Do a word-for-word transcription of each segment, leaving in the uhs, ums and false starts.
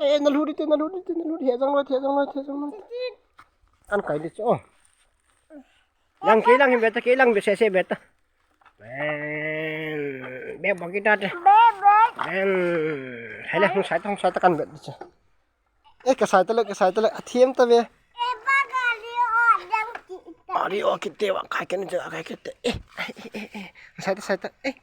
Eh, na lut ding te, na lut ding te, na lut ding, he jang loi, he jang loi, he jang loi. Kan kai ding chu. Lang kei lang hi beta, kei lang be se se beta. Bek bak kita te. Bek bek. Hele, hung sai ta, hung sai ta kan be ding chu. Eh, ka sai ta le, ka sai ta le, a thiam ta ve. Eh, pa gari o dang kit ta. Gari o kit te wa, kai ken te, kai ken te. Eh, eh, eh, eh. Sai ta, sai ta. Eh.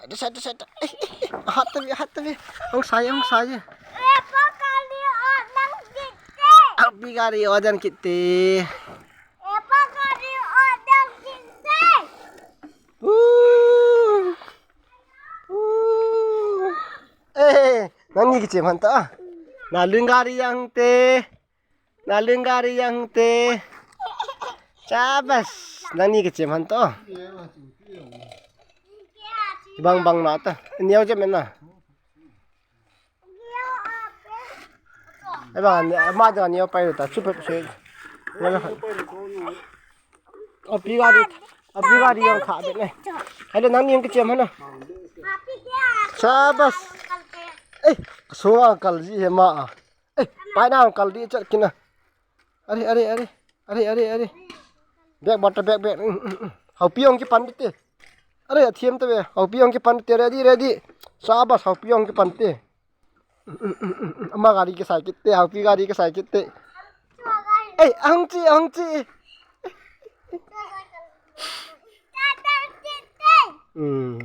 Sai ta, sai ta, sai ta. Eh, eh, eh. Hat ta ve, hat ta ve. Hung sai, hung sai. Eh, pa gari o dang kit te. Api gari o dang kit te. Eh, pa gari o dang kit te. Uh. Uh. Eh, nangni kichem han ta. Na lung gari jang te. Na lung gari jang te. Chabas. Nangni kichem han ta. Bang bang na ta. Niau je men na. Ai bang, ma da niau pai ta. Chup chup. Api gari, api gari jang kha de ne. Hai le nangni jang kichem han na. Chabas. Eh, sunga kal ji he ma a. Eh, pai na kal di chat kina. Are, are, are. Are, are, are. Bek bata, bek, bek. Mm, mm, mm. Haupi jong kipan te. Are, a thiam ta ve. Haupi jong kipan te. Ready, ready. Sabas, haupi jong kipan te. Mm, mm, mm, mm, mm. Ama gari kisai kit te, haupi gari kisai kit te. Eh, ahung chi, ahung chi. Hmm.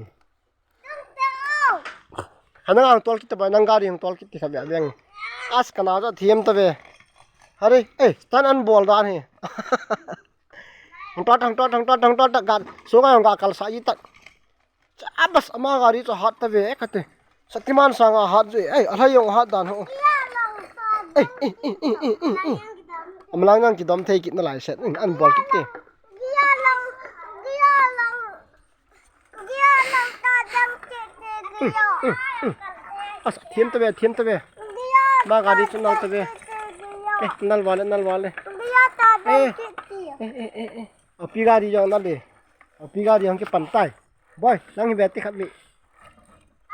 Hana ngang tol kit ta ba, nang gari hung tol kit ti kha bia beng. As kana ja thiam ta ve. Hari, eh, tan an bol dan hi. Hung tot, hung tot, hung tot, hung tot, gat. Sunga hung ga kal sa i tak. Chabas ama gari chu hat ta ve, eh, kate. Shaktiman sanga hat ju, eh, alhai jong hat dan ho. Eh, eh, eh. Amalang nang kidom thei kit na lai set, eh, an bol kit te. As, thiam ta ve, thiam ta ve. Ma gari chu nal ta ve. Eh, nal vale, nal vale. Eh, eh, eh, eh, eh. Api gari jong nal le. Api gari jong kipan tai. Boy, nang hi ve ti khat mi.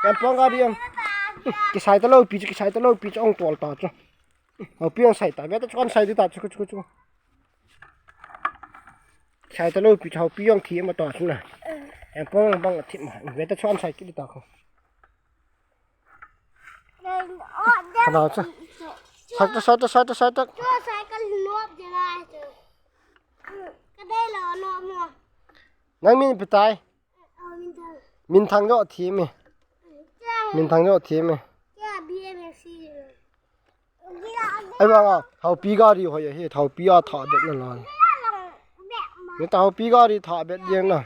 Kan pong gari jong. Kisai ta lou pi chu, kisai ta lou pi chu ong tol ta chu. Haupi jong sai ta, ve ta chu kan sai di ta chu, chu, chu. Sai ta lou pi chu, haupi jong thi ma ta chu na. Kan pong bang thi ma, ve ta chu kan sai kit di ta ko. Kana chu. Sai ta, sai ta, sai ta, sai ta. Nang min pi tai. Minthang jo thi mi. Minthang jo thi mi. Ai bang a, haupi gari hoi hi, haupi a tha bet na la. Ni ta haupi gari tha bet jeng na.